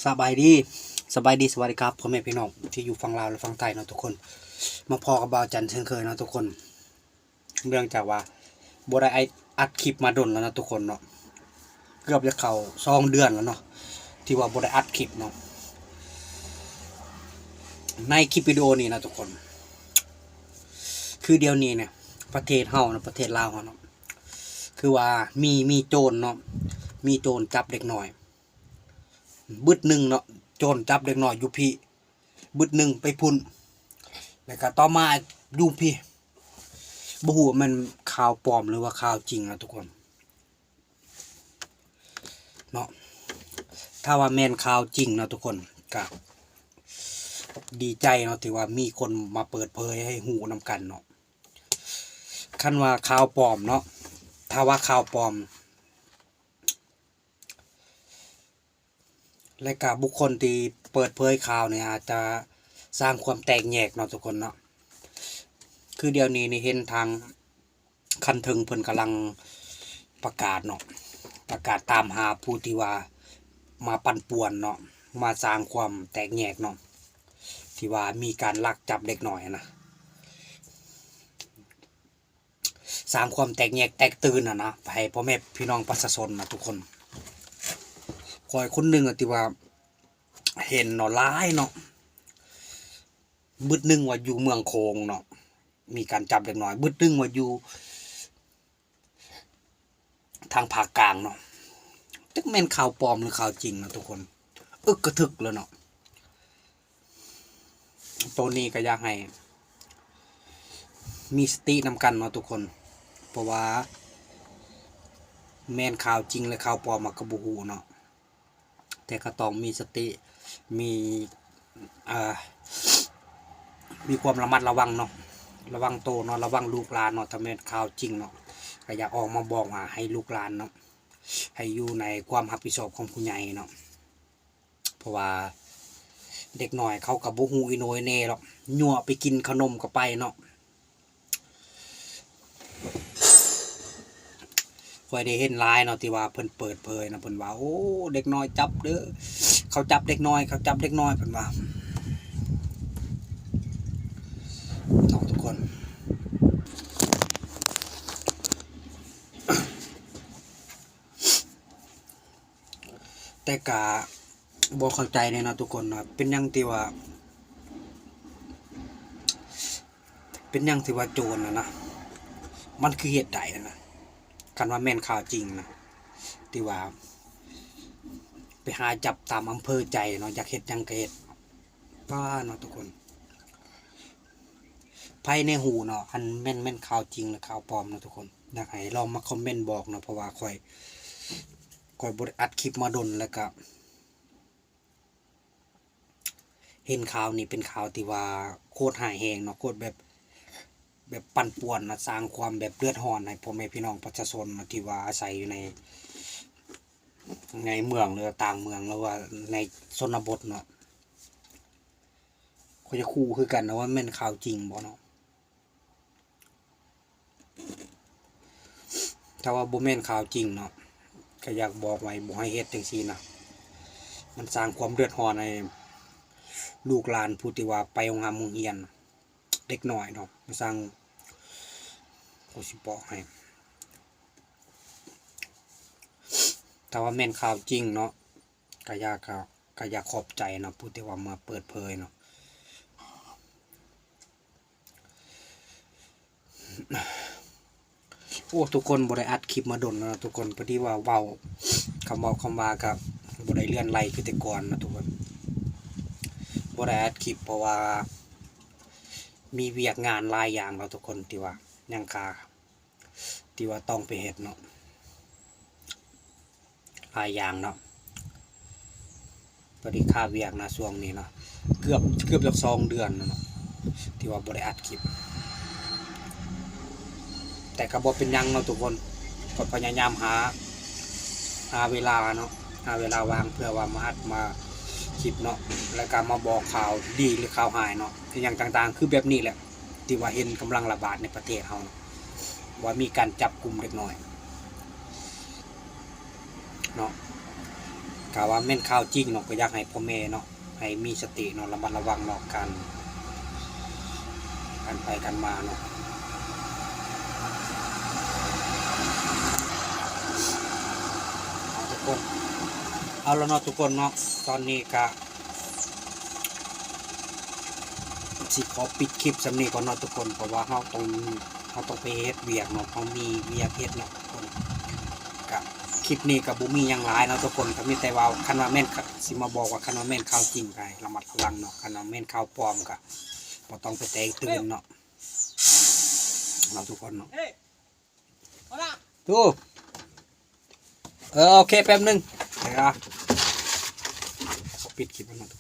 ສະບາຍດີ ສະບາຍດີ ສະຫວັດດີຄັບ ພໍ່ແມ່ພີ່ນ້ອງທີ່ຢູ່ຝັ່ງລາວ ແລະ ຝັ່ງໄທເນາະທຸກຄົນ. ມາພໍ້ກັບບ່າວຈັນເຊັ່ນເຄີຍເນາະທຸກຄົນ. ເນື່ອງຈາກວ່າບໍ່ໄດ້ອັດຄລິບມາດົນແລ້ວເນາະທຸກຄົນເນາະ, ເກືອບຈະເຂົ້າສອງເດືອນແລ້ວເນາະ ທີ່ວ່າບໍ່ໄດ້ອັດຄລິບເນາະ. ໃນຄລິບວິດີໂອນີ້ເນາະທຸກຄົນ ຄືດຽວນີ້ນະ ປະເທດເຮົານະ ປະເທດລາວເຮົາເນາະ ຄືວ່າມີ ມີໂຈນເນາະ ມີໂຈນຈັບເດັກນ້ອຍບຶດໜຶ່ງເນາະ, ໂຈນຈັບເດັກນ້ອຍຢູ່ພີ້ບຶດໜຶ່ງໄປພຸ້ນ ແລ້ວກະຕໍ່ມາຢູ່ພີ້ ບໍ່ຮູ້ວ່າແມ່ນຂ່າວປອມ ຫຼືວ່າຂ່າວຈິງເນາະທຸກຄົນເນາະ. ຖ້າວ່າແມ່ນຂ່າວຈິງເນາະທຸກຄົນ ກະດີໃຈເນາະ ທີ່ວ່າມີຄົນມາເປີດເຜີຍໃຫ້ຮູ້ນຳກັນເນາະ. ຄັນວ່າຂ່າວປອມເນາະ ຖ້າວ່າຂ່າວປອມ ແລະກະບຸກຄົນທີ່ເປີດເຜີຍຂ່າວນີ້ອາດຈະສ້າງຄວາມແຕກແຍກເນາະທຸກຄົນເນາະ. ຄືດຽວນີ້ນີ້ເຫັນທາງຂັ້ນເທິງເພິ່ນກຳລັງປະກາດເນາະ ປະກາດຕາມຫາຜູ້ທີ່ວ່າມາປັ່ນປ່ວນເນາະ ມາສ້າງຄວາມແຕກແຍກເນາະ ທີ່ວ່າມີການລັກຈັບເດັກນ້ອຍຫັ້ນນະ. ສ້າງຄວາມແຕກແຍກແຕກຕື່ນຫັ້ນນະ ໃຫ້ພໍ່ແມ່ພີ່ນ້ອງປະຊາຊົນນະທຸກຄົນ. ຂ້ອຍຄົນໜຶ່ງທີ່ວ່າເຫັນເນາະ ຫຼາຍເນາະ ບຶດໜຶ່ງວ່າຢູ່ເມືອງໂຂງເນາະ ມີການຈັບເດັກນ້ອຍ, ບຶດໜຶ່ງວ່າຢູ່ ທາງພາກກາງເນາະ. ຈັກແມ່ນຂ່າວປອມ ຫຼື ຂ່າວຈິງເນາະທຸກຄົນ, ອຶກກະທຶກແລ້ວເນາະ. ໂຕນີ້ກະຢາກໃຫ້ມີສະຕິນຳກັນເນາະທຸກຄົນ, ເພາະວ່າແມ່ນຂ່າວຈິງ ຫຼື ຂ່າວປອມ ເຮົາກະບໍ່ຮູ້ເນາະ. ແຕ່ກະຕ້ອງມີສະຕິ ມີ ເອີ ມີຄວາມລະມັດລະວັງເນາະ, ລະວັງໂຕເນາະ, ລະວັງລູກຫຼານເນາະ. ຖ້າແມ່ນຂ່າວຈິງເນາະ ກະຢາກອອກມາບອກວ່າໃຫ້ລູກຫຼານເນາະ ໃຫ້ຢູ່ໃນຄວາມຮັບຜິດຊອບຂອງຜູ້ໃຫຍ່ເນາະ, ເພາະວ່າເດັກນ້ອຍເຂົາກະບໍ່ຮູ້ອີໂໜ່ອີເໜ່ດອກ, ຍົວະໄປກິນຂະໜົມກະໄປເນາະ. ຂ້ອຍໄດ້ເຫັນຫຼາຍເນາະ ທີ່ວ່າເພິ່ນເປີດເຜີຍນະ, ເພິ່ນວ່າ ໂອ້ ເດັກນ້ອຍຈັບເດີ ເຂົາຈັບເດັກນ້ອຍ ເຂົາຈັບເດັກນ້ອຍ ເພິ່ນວ່າເນາະທຸກຄົນ. ແຕ່ກະບໍ່ເຂົ້າໃຈແນ່ເນາະທຸກຄົນເນາະ, ເປັນຫຍັງທີ່ວ່າ ເປັນຫຍັງທີ່ວ່າໂຈນຫັ້ນນະ ມັນຄືເຮັດໄດ້ຫັ້ນນະ. ຄັນວ່າແມ່ນຂ່າວຈິງນະ ທີ່ວ່າໄປຫາຈັບຕາມອຳເພີໃຈເນາະ, ຢາກເຮັດຫຍັງກະເຮັດ ປ້າເນາະທຸກຄົນ. ໃຜແນ່ຮູ້ເນາະ ອັນແມ່ນ ແມ່ນຂ່າວຈິງ ຫຼື ຂ່າວປອມເນາະທຸກຄົນ, ຢາກໃຫ້ລອງມາຄອມເມັນບອກເນາະ, ເພາະວ່າຂ້ອຍ ຂ້ອຍບໍ່ໄດ້ອັດຄລິບມາດົນ ແລ້ວກະ ເຫັນຂ່າວນີ້ເປັນຂ່າວທີ່ວ່າໂຄດຮ້າຍແຮງເນາະ, ໂຄດແບບ ແບບປັ່ນປ່ວນນະ, ສ້າງຄວາມແບບເດືອດຮ້ອນໃຫ້ພໍ່ແມ່ພີ່ນ້ອງປະຊາຊົນນະ ທີ່ວ່າອາໄສຢູ່ໃນ ໃນເມືອງ ຫຼືວ່າຕ່າງເມືອງ ຫຼືວ່າໃນຊົນນະບົດເນາະ. ຂ້ອຍຢາກຮູ້ຄືກັນນະວ່າແມ່ນຂ່າວຈິງບໍ່ເນາະ. ຖ້າວ່າບໍ່ແມ່ນຂ່າວຈິງເນາະ ກະຢາກບອກໄວ້ ບໍ່ໃຫ້ເຮັດຈັ່ງຊີ້ນະ, ມັນສ້າງຄວາມເດືອດຮ້ອນໃຫ້ລູກຫຼານຜູ້ທີ່ວ່າໄປໂຮງຮ່ຳໂຮງຮຽນ, ເດັກນ້ອຍເນາະ, ມັນສ້າງ ຂ້ອຍຊິບອກໃຫ້ ຖ້າວ່າແມ່ນຂ່າວຈິງເນາະ ກະຢາກ ກະຢາກຂອບໃຈເນາະ ຜູ້ທີ່ວ່າມາເປີດເຜີຍເນາະ. ໂອ້ ທຸກຄົນ ບໍ່ໄດ້ອັດຄລິບມາດົນແລ້ວເນາະທຸກຄົນ, ພໍດີວ່າເວົ້າ ຄຳເວົ້າຄຳວ່າກະບໍ່ໄດ້ເລື່ອນໄຫຼຄືແຕ່ກ່ອນເນາະທຸກຄົນ. ບໍ່ໄດ້ອັດຄລິບ ເພາະວ່າມີວຽກງານຫຼາຍຢ່າງເນາະທຸກຄົນ ທີ່ວ່າຍັງຄາ ທີ່ວ່າຕ້ອງໄປເຮັດເນາະ ຫຼາຍຢ່າງເນາະ. ພໍດີຄາວຽກນະຊ່ວງນີ້ເນາະ, ເກືອບ ເກືອບຈະສອງເດືອນແລ້ວເນາະ ທີ່ວ່າບໍ່ໄດ້ອັດຄລິບ, ແຕ່ກະບໍ່ເປັນຫຍັງເນາະທຸກຄົນ. ກໍພະຍາຍາມຫາ ຫາເວລາເນາະ ຫາເວລາວ່າງເພື່ອວ່າມາອັດມາຄລິບເນາະ, ແລ້ວກະມາບອກຂ່າວດີ ຫຼື ຂ່າວຮ້າຍເນາະ ອີ່ຫຍັງຕ່າງໆ ຄືແບບນີ້ແຫຼະ ທີ່ວ່າເຫັນກຳລັງລະບາດໃນປະເທດເຮົາເນາະ ວ່າມີການຈັບກຸມເດັກນ້ອຍເນາະ. ຖ້າວ່າແມ່ນຂ່າວຈິງເນາະ ກໍຢາກໃຫ້ພໍ່ແມ່ເນາະ ໃຫ້ມີສະຕິເນາະ ລະມັດລະວັງເນາະ ການ ການໄປການມາເນາະ ເອົາທຸກຄົນ ເອົາລະເນາະທຸກຄົນເນາະ ຕອນນີ້ກະ ຊິຂໍປິດຄລິບສ່ຳນີ້ກ່ອນເນາະທຸກຄົນ ເພາະວ່າເຮົາຕ້ອງ ເຮົາຕ້ອງໄປເຮັດວຽກເນາະ ເຮົາມີວຽກເຮັດເນາະທຸກຄົນ ກະຄລິບນີ້ກະບໍ່ມີຫຍັງຫຼາຍເນາະທຸກຄົນ ກະມີແຕ່ວ່າຄັນວ່າແມ່ນ ຊິມາບອກວ່າຄັນວ່າແມ່ນຂ່າວຈິງກະໃຫ້ລະມັດລະວັງເນາະ ຄັນວ່າແມ່ນຂ່າວປອມກະບໍ່ຕ້ອງໄປແຕກຕື່ນເນາະ ເນາະທຸກຄົນເນາະ ເອີ ໂອເຄ ແປັບໜຶ່ງ ເດີ ຂໍປິດຄລິບກ່ອນເນາະ.